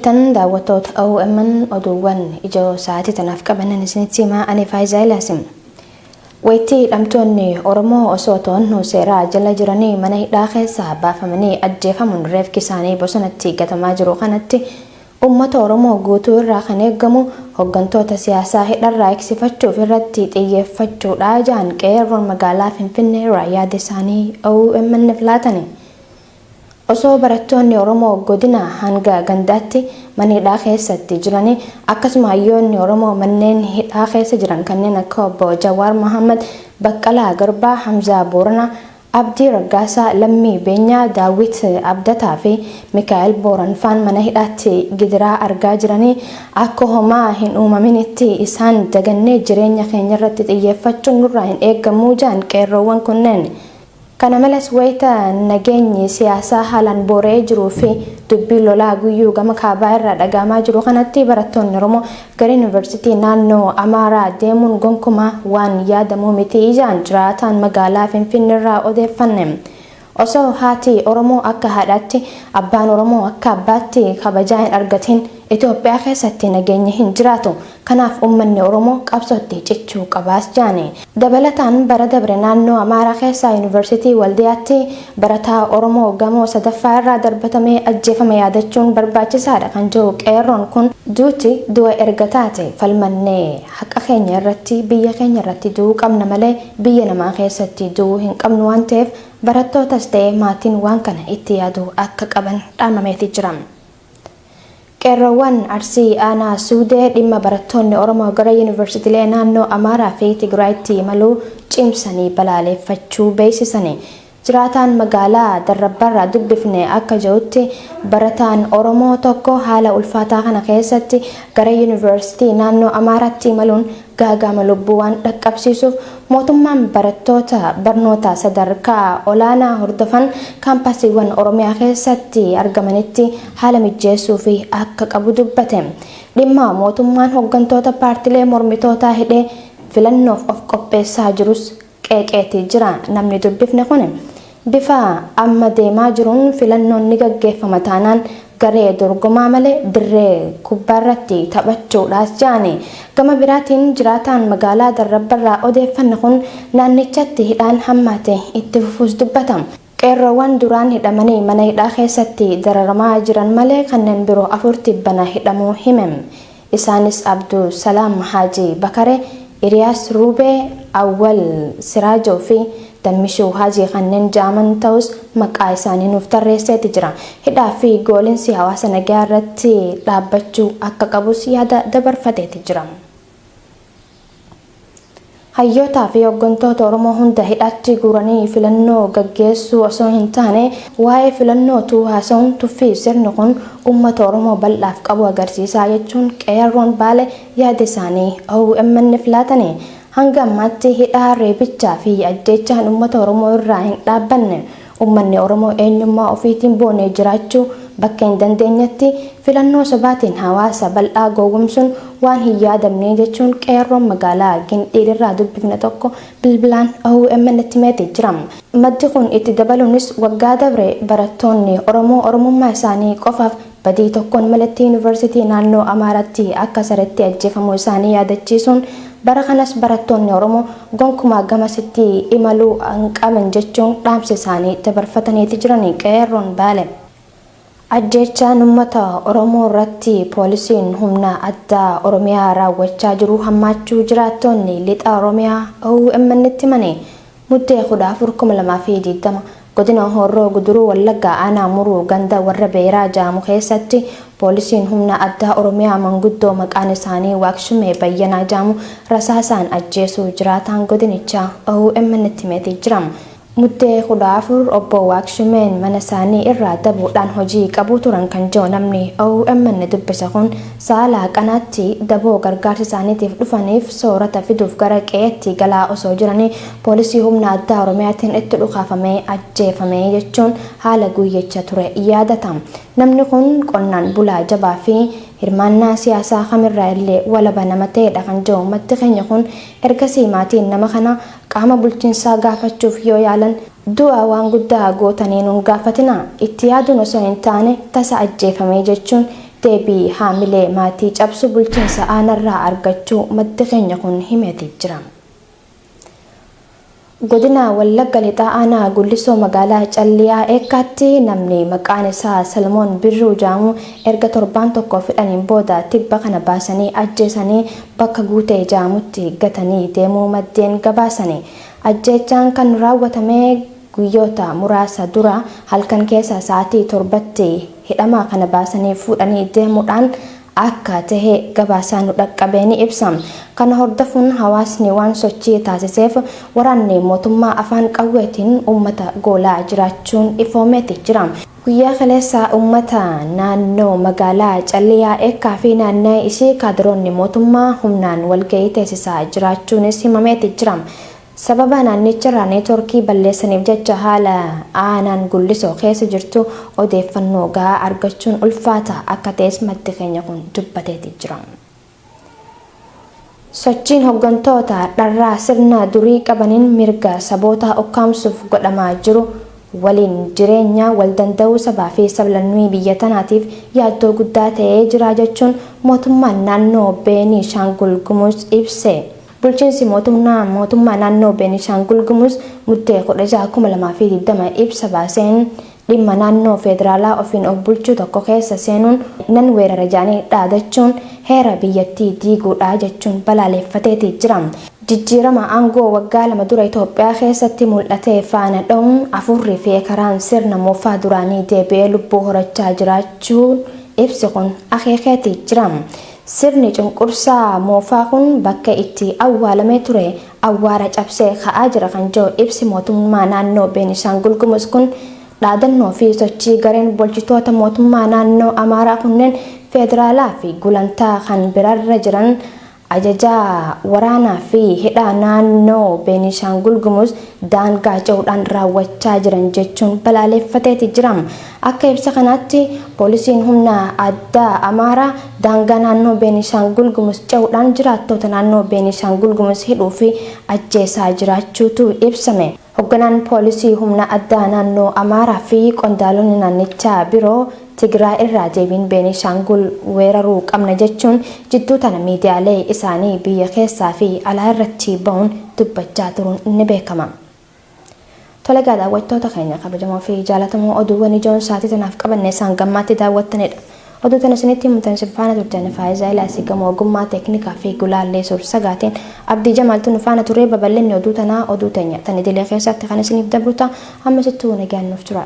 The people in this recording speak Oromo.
Tan daawwattoota OMN oduuwwan ijoo sa'aatii tanaaf qabanan isinitti himaa ani Faayizaa Ilaasim. Waytii hidhamtoonni Oromoo osoo to'annoo seeraa jala jiranii mana hidhaa keessaa baafamanii ajjeefamuun reefki isaanii bosonatti gatamaa jiru kanatti uummata Oromoo guutuu irraa kan eegamu hoggantoota siyaasaa hidharraa eegsifachuuf irratti xiyyeeffachuudha ja'an qeerroon magaalaa Finfinnee irraa yaada isaanii OMN'f laatani. Osoo barattoonni Oromoo godina hanga gandaatti mana hidhaa keessatti jiranii akkasuma hayyoonni Oromoo manneen hidhaa keessa jiran kanneen akka obbo Jawaar Mohammad, Baqqalaa Garbaa, Hamzaa Booranaa, Abdii Raggaasaa, Lammii Beenyaa, Daawwit Abdataa fi Mikaa'el Booran faan mana hidhaatti gidiraa argaa jiranii akka homaa hin uumaminitti isaan dagannee jireenya keenyarratti xiyyeeffachuun nurraa hin eegamuu ja'an qeerroowwan kunneen. Kana malees wayita nageenyi siyaasaa haalaan boora'ee jiruu fi dubbiin lolaa guyyuu gama kaabaa irraa dhaga'amaa jiru kanatti barattoonni Oromoo gara yuunivarsiitii naannoo Amaaraa deemuun gonkumaa waan yaadamuu miti ja'an jiraataan magaalaa Finfinneerraa odeeffanne. Osoo haati Oromoo akka haadhaatti, abbaan Oromoo akka abbaatti kabajaa hin argatin Itoophiyaa keessatti nageenyi hin jiraatu. Kanaaf uummanni Oromoo qabsootti cichuu qabaas jaani. Dabalataan bara dabre naannoo Amaaraa keessaa Yuunivarsiitii Waldiyaatti barataa Oromoo gamoo sadaffaa irraa darbatamee ajjeefame yaadachuun barbaachisaadha kan jiru qeerroon kun duuti du'a erga taate falmannee haqa keenya irratti biyya keenya irratti du'uu qabna malee biyya namaa keessatti du'uu hin qabnu waan ta'eef barattootas ta'ee maatiin waan kana itti yaaduu akka qaban dhaamameeti jira. Qeerroowwan Arsii Aanaa Suudee dhimma barattoonni Oromoo gara yuunivarsiitiilee naannoo Amaaraa fi Tigraayitti imaluu cimsanii balaaleffachuu beeksisani. Jiraataan magaalaa Darrabbaarraa dubbifne akka jedhutti barataan Oromoo tokko haala ulfaataa kana keessatti gara yuunivarsiitii naannoo Amaaraatti imaluun gaaga'ama lubbuu waan dhaqqabsiisuuf mootummaan barattoota barnoota sadarkaa olaanaa hordofan kaampaasiiwwan Oromiyaa keessatti argamanitti haala mijjeessuu fi akka qabu dubbate. Dhimma mootummaan hooggantoota paartilee mormitootaa hidhee filannoof of qopheessaa jirus qeeqeetii jira. Namni dubbifne kun bifa amma deemaa jiruun filannoon ni gaggeeffama taanaan garee dorgomaa malee dirree kubbaarratti taphachuudhaas ja'ani. Gama biraatiin jiraataan magaalaa Darrabbarraa odeeffanne kun naannichatti hidhaan hammaate itti fufuus dubbata. Qeerroowwan duraan hidhamanii mana hidhaa keessatti dararamaa jiran malee kanneen biroo afur tibbana hidhamuu hime. Isaanis Abduu Salaam Haajii Bakare, Iriyaas Ruubee, Awwal Siraajoo fi Dammishuu Haajii kanneen ja'aman ta'us maqaa isaanii nuuf tarreesseeti jira. Hidhaa fi goolinsi hawaasa nagaa irratti dhaabbachuu akka qabus yaada dabarfateeti jira. Hayyootaa fi hooggantoota Oromoo hunda hidhaatti guuranii filannoo gaggeessuu osoo hin taane waa'ee filannootu haasa'uun tuffii sirni kun uummata Oromoo bal'aaf qabu agarsiisaa jechuun qeerroon Baale yaada isaanii OMN'f laatani. Hanga ammaatti hidhaa reebichaa fi ajjeechaan uummata Oromoo irraa hin dhaabbanne. Uummanni Oromoo eenyummaa ofiitiin boonee jiraachuu bakka hin dandeenyetti filannoo sobaatiin hawaasa bal'aa gowwomsuun waan hin yaadamne jechuun qeerroon magaalaa Gindhiir irraa dubbifne tokko bilbilaan OMN'tti himeeti jira. Maddi kun itti dabaluunis waggaa dabre barattoonni Oromoo Oromummaa isaanii qofaaf badii tokkoon malatti yuunivarsiitii naannoo Amaaraatti akka sareetti ajjeefamuu isaanii yaadachiisuun bara kanas barattoonni Oromoo gonkumaa gamasitti imaluu hin qaban jechuun dhaamsa isaanii dabarfataniiti jirani qeerroon Baale. Ajjeechaan uummata Oromoo irratti poolisiin humna addaa Oromiyaa raawwachaa jiru hammaachuu jiraattonni lixa Oromiyaa OMN'tti himani. Muddee 14,2020 godina Horroo Guduruu Wallaggaa aanaa Muruu ganda warra Beeraa jedhamu keessatti poolisiin humna addaa Oromiyaa manguddoo maqaan isaanii Waaqshumee Bayyanaa jedhamu rasaasaan ajjeesuu jiraataan godinichaa OMN'tti himeetii jira. Muddee 14 obbo Waaqshumeen mana isaanii irraa dabuudhaan hojii qabu turan kan jiru namni OMN dubbise kun saala qanaatti daboo gargaarsa isaaniitiif dhufaniif soorata fiduuf gara qe'eetti galaa osoo jiranii poolisii humna addaa Oromiyaatiin itti dhukaafamee ajjeefame jechuun haala guyyicha ture yaadata. Namni kun qonnaan bulaa jabaa fi hirmaannaa siyaasaa kamirraa illee walaba nama ta'edha kan jiru maddi keenya kun ergasii maatiin nama kana qaama bulchiinsaa gaafachuuf yoo yaalan du'a waan guddaa gootanii nuun gaafatina itti yaaduun osoo hin taane tasa ajjeefame jechuun deebii haamilee maatii cabsu bulchiinsa aanarraa argachuu maddi keenya kun himeeti jira. Godina Wallagga Lixaa Aanaa Gullisoo magaalaa Calliyaa Eekkaatti namni maqaan isaa Salmoon Birruu jedhamu erga torbaan tokko fidhaniin booda tibba kana baasanii ajjeesanii bakka guutee jedhamutti gatanii deemuu maddeen gabaasani. Ajjeechaan kan raawwatame guyyoota muraasa dura halkan keessa sa'aatii 7tti hidhamaa kana baasanii fuudhanii deemuudhaan akka tahe gabaasaa nu dhaqqabee ni ibsa. Kana hordofuun hawaasni waan sochii taasiseef waraanni mootummaa afaan qawweetiin uummata goolaa jiraachuun ifoomeeti jira. Guyyaa kaleessa uummata naannoo magaalaa Calliyaa Eekkaa fi naannoo ishee kaadiroonni mootummaa humnaan walga'ii teessisaa jiraachuunis himameeti jira. Sababa naannicharraa neetworkii balleessaniif jecha haala aanaan Gullisoo keessa jirtu odeeffannoo gahaa argachuun ulfaata akka ta'es maddi keenya kun dubbateeti jira. Sochiin hooggantoota dharraa sirna durii qabaniin mirga saboota ukkaamsuuf godhamaa jiru waliin jireenya wal danda'uu sabaa fi sablammii biyya tanaatiif yaaddoo guddaa ta'ee jira jechuun mootummaan naannoo Beenishaangul Gumuz ibse. Bulchiinsi mootummaa naannoo Beenishaangul Gumuz Muddee 16,2020 ibsa baaseen dhimma naannoo federaalaa ofiin of bulchuu tokko keessa seenuun nan weerara jedhanii dhaadachuun heera biyyattii diiguudha jechuun balaaleffateeti jira. Jijjiirama aangoo waggaa 2 dura Itoophiyaa keessatti mul'ate faana dha'uun afurrii fi karaan sirna moofaa duraanii deebi'ee lubbuu horachaa jiraachuun ibsi kun akeekeeti jira. Sirni cunqursaa moofaa kun bakka itti awwaalamee ture awwaara cabsee ka'aa jira kan jiru ibsi mootummaa naannoo Beenishaangul Gumuz kun dhaadannoo fi sochii gareen bulchitoota mootummaa naannoo Amaaraa kunneen federaalaa fi gulantaa kan birarra jiran ajajaa waraanaa fi hidhaa naannoo Beenishaangul Gumuz daangaa ce'uudhaan raawwachaa jiran jechuun balaaleffateeti jira. Akka ibsa kanaatti poolisiin humna addaa Amaaraa daangaa naannoo Beenishaangul Gumuz ce'uudhaan jiraattota naannoo Beenishaangul Gumuz hidhuu fi ajjeesaa jiraachuutu ibsame. Hoogganaan poolisii humna addaa naannoo Amaaraa fi qondaalonni naannichaa biroo Tigraay irraa deebiin Beenishaangul weeraruu qabna jechuun jidduu tana miidiyaalee isaanii biyya keessaa fi alaa irratti ba'uun dubbachaa turuun ni beekama. Tola egaa daawwattoota keenya kabajamoo fi jaalatamoo oduuwwan ijoon sa'aatii tanaaf qabanne isaan gammaatti daawwattanidha. Oduu tana isinitti himtan isin faana turtan Faayisaa Ilaasii gama ogummaa teeknikaa fi gulaallee suur-sagaatiin Abdii Jamaaltu nu faana turee babal'inni oduu tanaa oduu teenya tan idilee keessatti kan isiniif dabru ta'a. Amma sittuu nagaan nuuf tura.